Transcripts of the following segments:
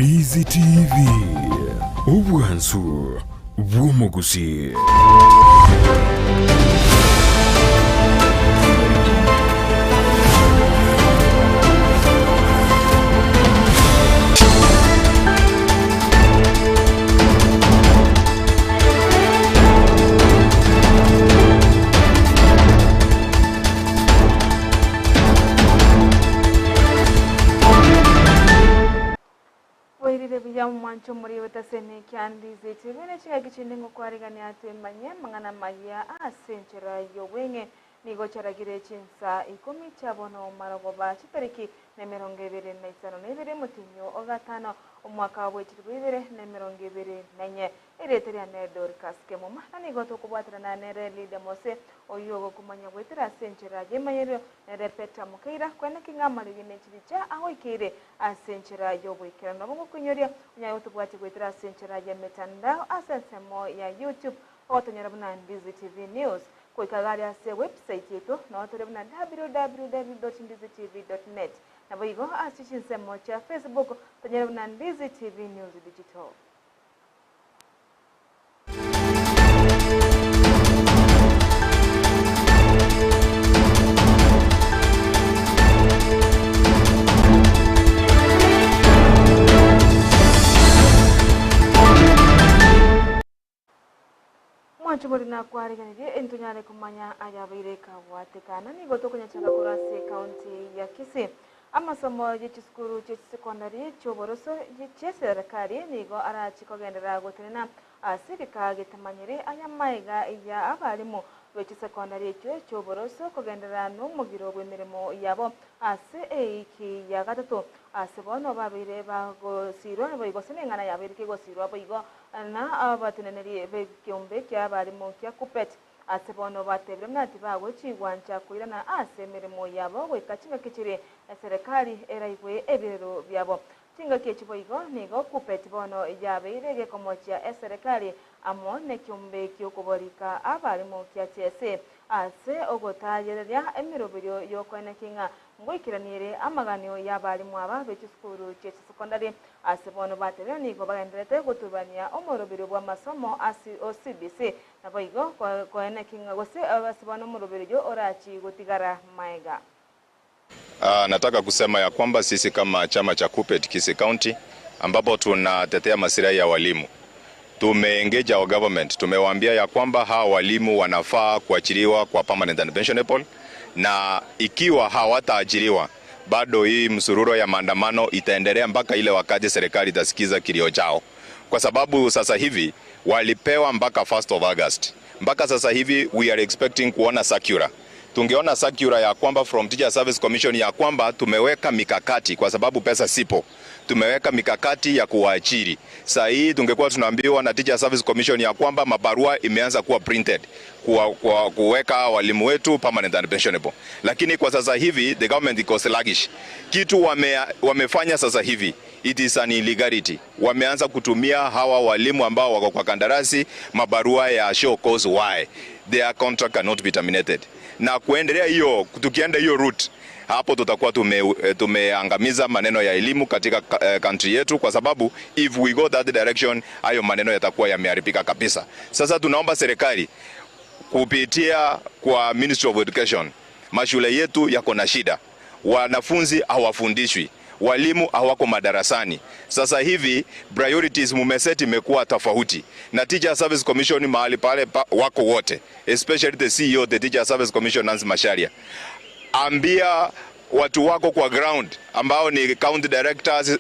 Ndizi TV, obwansu bw'omuguzi. Bwairire buya omwancho omoriwete ase emekia Ndizi TV ne chingaki chinde ngokwarigania twemanye amang'ana amaya ase enchera y'obweng'e nigo charagire chinsa ikomi chiabono marogoba chitariki na 25 motinyo ogatano omwaka wa 2024 erete riane Dorcas Kemuma na nigo tokobwaterana nere Lydia Mose oyo ogokumanya gwetera ase enchera y'emayero nere Peter Mukeira kwene king'amariri ne chibicha agoikeire ase enchera y'oboikerano nabo ngokunyoria onyaye otobwati gwetera ase enchera ya mitandao ase ensemo ya YouTube ogotonyora buna Ndizi TV News koikagari ase website yetu notore buna www.ndizitv.net nabo igo ase chinsemo chia Facebook tonyora buna Ndizi TV News Digital. Mwancho bori nakwariganirie entonyare kumanya ayabaire kabwatekana nigo tokonyachaka korwa ase county ya Kisii amasomo y'echisukuru chi'esekondari chi'oboroso chi'eserekari nigo arachi kogenderera gotenena ase gekagetamanyire aya maiga ya abarimu b'echisekondari echio chi'oboroso kogenderera n'omogiro bw'emirimo yabo ase eiki ya gatato ase bono babeire bagosirwa boigo ase neng'ana yabeire kegosirwa boigo na abateneneri b'ekiombe kia abarimu kia KUPPET ase bono batebire buna tibagochigwancha koirana ase emirimo yabo goika chingaki chiri eserikali eraigwe ebirero biabo chingaki echi boigo nigo KUPPET bono yabeire gekomochia eserikali amo nekiombe kiokoborika abarimu kia TSC ase ogotayereria emiroberio yokoenekia ngoikiranire amaganio y'abarimu aba b'echisukuru chi'echisekondari ase bono batebire nigo bagenderete gotubania omoroberio bwa masomo ase o CBC nabo igo koenekia gose ase bono omoroberio orachi gotigara maega. Nataka kusema ya kwamba sisi kama chama cha KUPPET Kisii County ambapo tunatetea masilahi ya walimu, tumeengage our government, tumewaambia ya kwamba hawa walimu wanafaa kuachiliwa kwa permanent and pensionable, na ikiwa hawataajiriwa bado hii msururo ya maandamano itaendelea mpaka ile wakati serikali itasikiza kilio chao, kwa sababu sasa hivi walipewa mpaka 1st of August. Mpaka sasa hivi we are expecting kuona circular, tungeona circular ya kwamba from Teacher Service Commission ya kwamba tumeweka mikakati, kwa sababu pesa sipo, tumeweka mikakati ya kuwaajiri. Saa hii tungekuwa tunaambiwa na Teacher Service Commission ya kwamba mabarua imeanza kuwa printed kuweka walimu wetu permanent and pensionable, lakini kwa sasa hivi the government iko sluggish. Kitu wamefanya sasa hivi, it is an illegality. Wameanza kutumia hawa walimu ambao wako kwa kandarasi mabarua ya show cause why their contract cannot be terminated. Na kuendelea hiyo, tukienda hiyo route hapo tutakuwa tumeangamiza maneno ya elimu katika country yetu, kwa sababu if we go that direction, hayo maneno yatakuwa yameharibika kabisa. Sasa tunaomba serikali kupitia kwa Ministry of Education, mashule yetu yako na shida, wanafunzi hawafundishwi, walimu hawako madarasani. Sasa hivi priorities mumeset imekuwa tofauti, na Teacher Service Commission mahali pale wako wote, especially the CEO the Teacher Service Commission, Nancy Macharia, ambia watu wako kwa ground ambao ni county directors,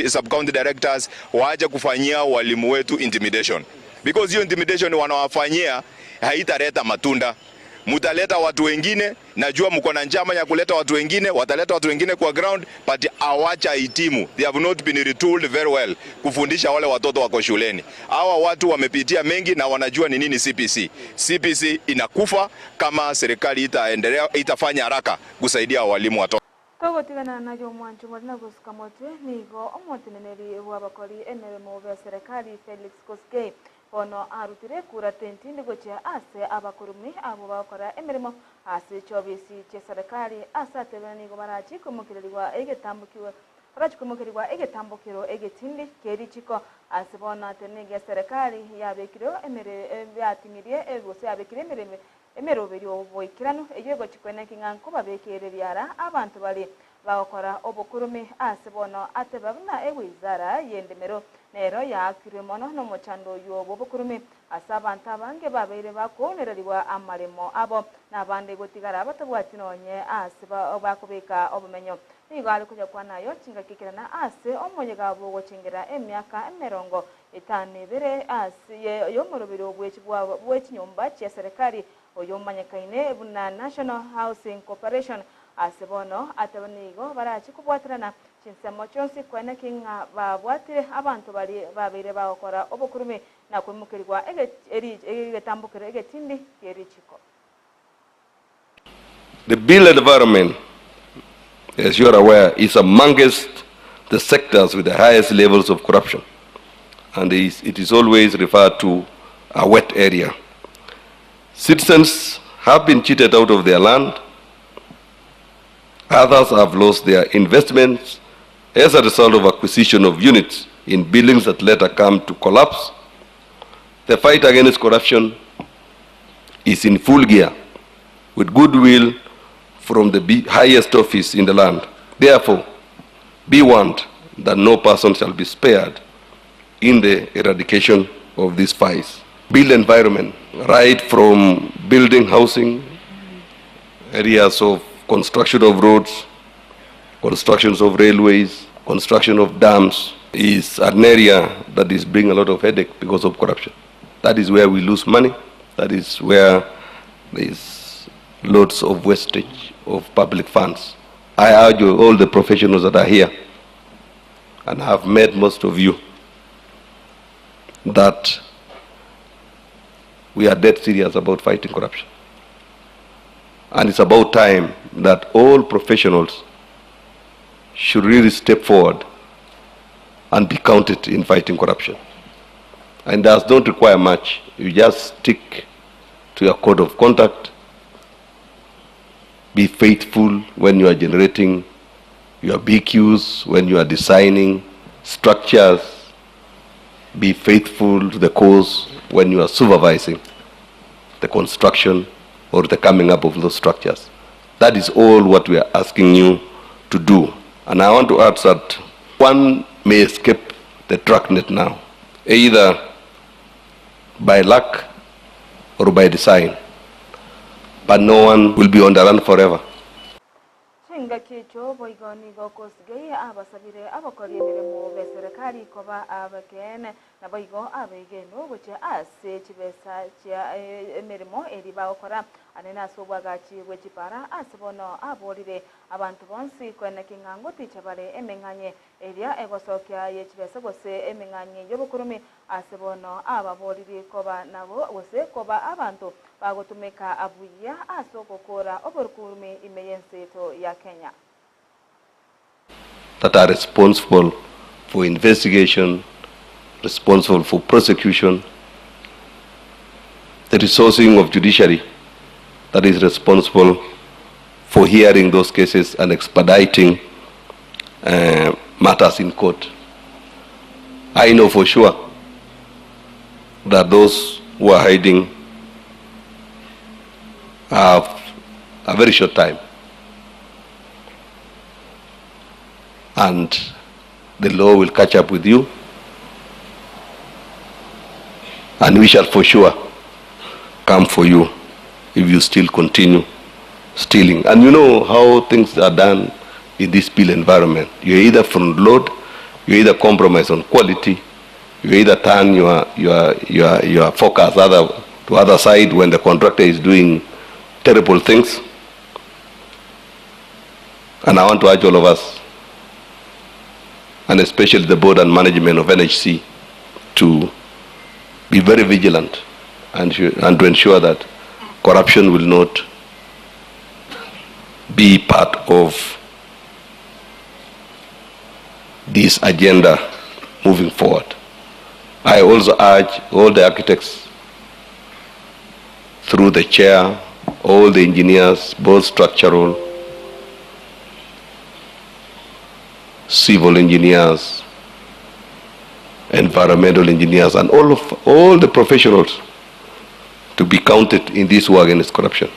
sub county directors waache kufanyia walimu wetu intimidation, because hiyo intimidation wanawafanyia haitaleta matunda. Mutaleta watu wengine, najua mko na njama ya kuleta watu wengine, wataleta watu wengine kwa ground, but hawacha hitimu, they have not been retooled very well kufundisha wale watoto wako shuleni. Hawa watu wamepitia mengi na wanajua ni nini CBC. CBC inakufa kama serikali itaendelea itafanya haraka kusaidia walimu watoto. Togotigana nayo omwancho mori na gosuka motwe nigo omoteneneri bw'abakori emeremo bya serikali Felix Koskei bono arutire kura tentindi gochia ase abakorumi abo bakora emeremo ase chiobisi chia serikali ase atebena nigo barachi komokereriwa egetambo kiwe. Barachikomokerigwa egetambokero egetindi kerichiko ase bono atenege serikali yabekire emere yatingirie gose yabekire emere emeroberi oboikirano eyo gochikwene king'anko babekere biara abantu bari bagokora obokurume ase bono ateba buna ewizara yendemero nero yakire mono nomochando yobo obokurume ase abantu abange babeire bakonererigwa amaremo abo nabande gotigara batabwati nonye ase bakobeka obumenyo nigo ari kuja kwa nayo chingakikirana ase omoyega bogochingera emiaka emerongo 52 ase yomorobiri obwechibwa bwechinyomba chia serikali oyomanyekaine buna National Housing Corporation ase bono ateba nigo barachi kubwatirana chinsemo chionsi kwene kinga babwatire abantu bari babeire bagokora obokurume na kwemukerigwa egetambukero egetindi kerichiko. The built environment, as you are aware, is amongst the sectors with the highest levels of corruption, and it is always referred to a wet area. Citizens have been cheated out of their land. Others have lost their investments as a result of acquisition of units in buildings that later come to collapse. The fight against corruption is in full gear, with goodwill from the highest office in the land. Therefore, be warned that no person shall be spared in the eradication of this vice. Build environment, right from building housing, areas of construction of roads, constructions of railways, construction of dams, is an area that is bringing a lot of headache because of corruption. That is where we lose money. That is where there is loads of wastage of public funds. I urge all the professionals that are here, and I have met most of you, that we are dead serious about fighting corruption. And it's about time that all professionals should really step forward and be counted in fighting corruption. And does not require much. You just stick to your code of conduct. Be faithful when you are generating your BQs, when you are designing structures. Be faithful to the cause when you are supervising the construction or the coming up of those structures. That is all what we are asking you to do. And I want to add that one may escape the dragnet now, either by luck or by design, but no one will be on the run forever. Chingakicho boigoni gokosigei abasabire abakori emiremo be serikali koba abakene na boigo abegeno goche ase chibesa chia emiremo eri bagokora anene ase obwagachi bwechipara ase bono aborire abantu bonsi kwene king'ango tichabare emeng'anye eria egosokia yechibesa gose emeng'anye yobokurume ase bono ababorire koba nabo gose koba abantu bagotumeka abuya ase okokora oborukurume ime yenseto ya Kenya. That are responsible for investigation, responsible for prosecution, the resourcing of judiciary that is responsible for hearing those cases and expediting matters in court. I know for sure that those who are hiding have a very short time, and the law will catch up with you, and we shall for sure come for you if you still continue stealing. And you know how things are done in this bill environment. You either front load, you either compromise on quality, you either turn your focus to other side when the contractor is doing terrible things. And I want to urge all of us, and especially the board and management of NHC, to be very vigilant and to ensure that corruption will not be part of this agenda moving forward. I also urge all the architects, through the chair, all the engineers, both structural, civil engineers, environmental engineers, and all the professionals to be counted in this war against corruption.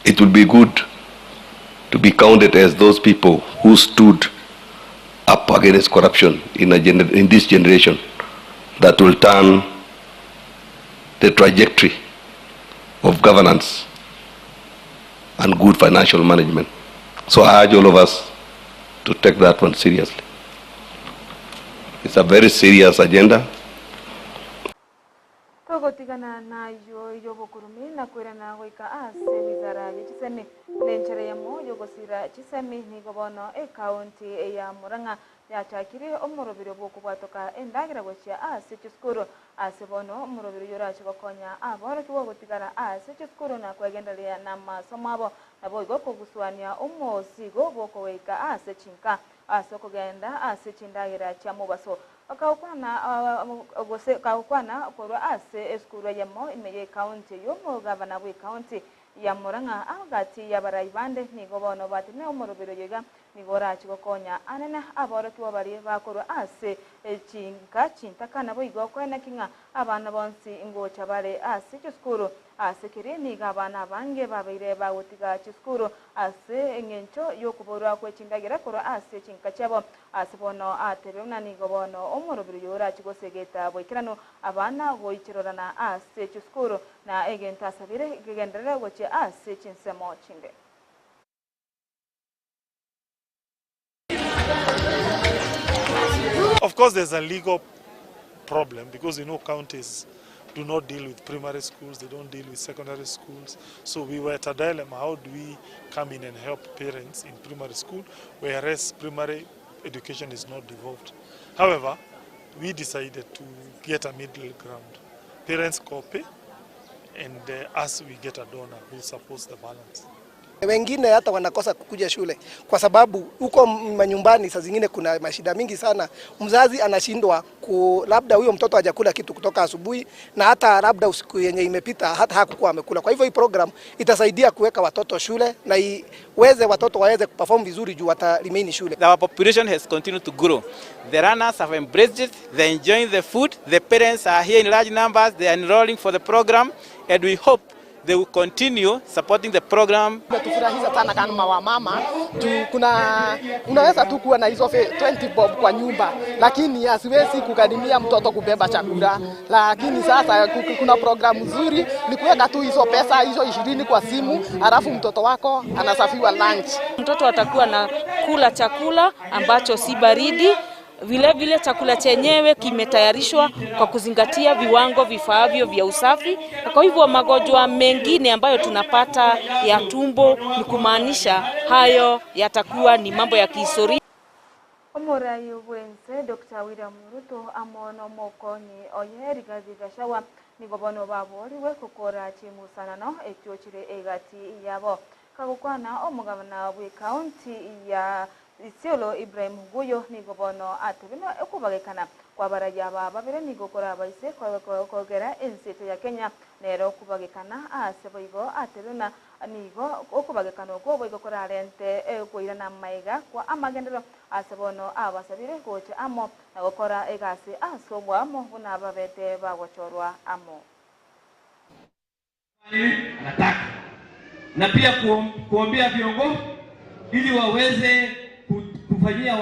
It would be good to be counted as those people who stood up against corruption in this generation that will turn the trajectory of governance and good financial management. So I urge all of us to take that one seriously. It's a very serious agenda. Togotigana nayo yobokurumi na kwirana goika ase wizara ya chisemi nenchere ya moyo gosira chisemi nigo bono ekaunti ya Murang'a yachakire omorobiro bwokobwatoka endagira gochia ase chisukuru ase bono omorobiro yorache gokonya aborokigwa gotigara ase chisukuru na kwegenderea na masomo abo nabo igo koguswania omosigo bwokoweka ase chinka ase okogenda ase chindagira chia mobaso akaukwana gose kaukwana korwa ase esukuru yamo imeye county yomo gavana we county ya Murang'a agati ya baraibande nigo bono batine omorobiro yega nigo rachi gokonya anene aborokigwa bari bakorwa ase chinka chintakana boigo kwena kinga abana bonsi ingocha bare ase chisukuru ase kiri niga abana bange babeire bagotiga chisukuru ase eng'encho yokuborwa kwechindagira korwa ase chinka chabo ase bono atebe nigo bono omorobiro yorachi gosegeta boikerano abana goichirorana ase chisukuru na egento asabire gegenderera gochia ase chinsemo chinde. Of course, there's a legal problem because, you know, counties do not deal with primary schools, they don't deal with secondary schools. So we were at a dilemma. How do we come in and help parents in primary school, whereas primary education is not devolved? However, we decided to get a middle ground. Parents co-pay, and us, we get a donor who supports the balance. Wengine hata wanakosa kukuja shule kwa sababu huko manyumbani saa zingine kuna mashida mingi sana. Mzazi anashindwa labda huyo mtoto hajakula kitu kutoka asubuhi na hata labda usiku yenye imepita hata hakukuwa amekula. Kwa hivyo hii program itasaidia kuweka watoto shule na iweze watoto waweze kuperform vizuri juu wata remain shule. Our population has continued to grow. The runners have embraced it, they enjoying the food, the parents are here in large numbers, they are enrolling for the program, and we hope they will continue supporting the program. Tufurahiza sana kama wamama juu kuna unaweza tu kuwa na hizo 20 bob kwa nyumba, lakini asiwezi kukadimia mtoto kubeba chakula. Lakini sasa kuna program nzuri ni kuweka tu hizo pesa hizo 20 kwa simu, alafu mtoto wako anasafiwa lunch. Mtoto atakuwa na kula chakula ambacho si baridi. Vile vile chakula chenyewe kimetayarishwa kwa kuzingatia viwango vifaavyo vya usafi. Kwa hivyo magonjwa mengine ambayo tunapata ya tumbo ni kumaanisha hayo yatakuwa ni mambo ya kihistoria. Omorai wense Dr. William Ruto amono mokonyi oye Rigathi Gachagua nigo bono baboriwe kokora chimusanano ekyochire egati yabo kagukwana omugabana we county ya Isiolo Ibrahim Guyo nigo bono atebino ekubagekana kwabaraya bababire nigo korabaise kogera ensito ya Kenya nero kubagekana ase boigo atebina nigo okubagekana okwo boigo korarente koirana maiga kwa amagendero ase bono abasabire gocha amo na gokora egasi ase obwamo buna babete bagochorwa amo. Nataka na pia kuombea viongozi ili waweze kufanyia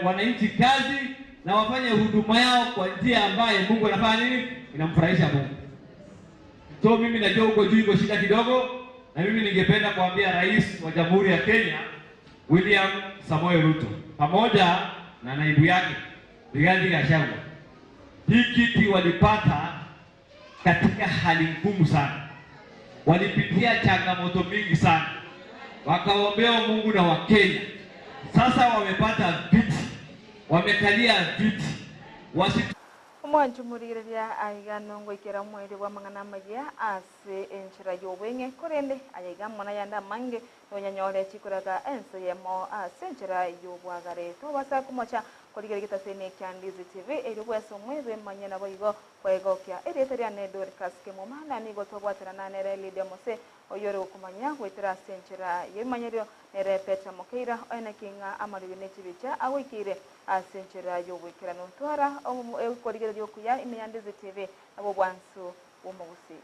wananchi kazi na wafanye huduma yao kwa njia ambayo Mungu anafanya nini, inamfurahisha Mungu. So mimi najua huko juu iko shida kidogo, na mimi ningependa kuambia Rais wa Jamhuri ya Kenya William Samoei Ruto pamoja na naibu yake Rigathi Gachagua, hii kiti walipata katika hali ngumu sana, walipitia changamoto mingi sana, wakaombea Mungu na Wakenya. Sasa wamepata viti, wamekalia viti. Omwanchumurigereria aiga nongoikera mwere bwa mang'ana maya ase enchera y'obweng'e korende ayaiga mona yanda mange nonyanyore chikoraga ense yemo ase enchera y'obwagare tobasa komocha Korigereria getasene kia Ndizi TV eri bwesa omwebe manye nabo igo kwegokia erieta ria Dorcas Kemuma nigo tobwaterana nere Lydia Mose oyore okumanya gwetera ase enchera yemanyerio nere Peter Mokeira oenekinga amariogi ne chibicha agoikire ase enchera y'obwekerano twara ekorigereria okuya ime ya Ndizi TV nabo bwansu bw'omogusi.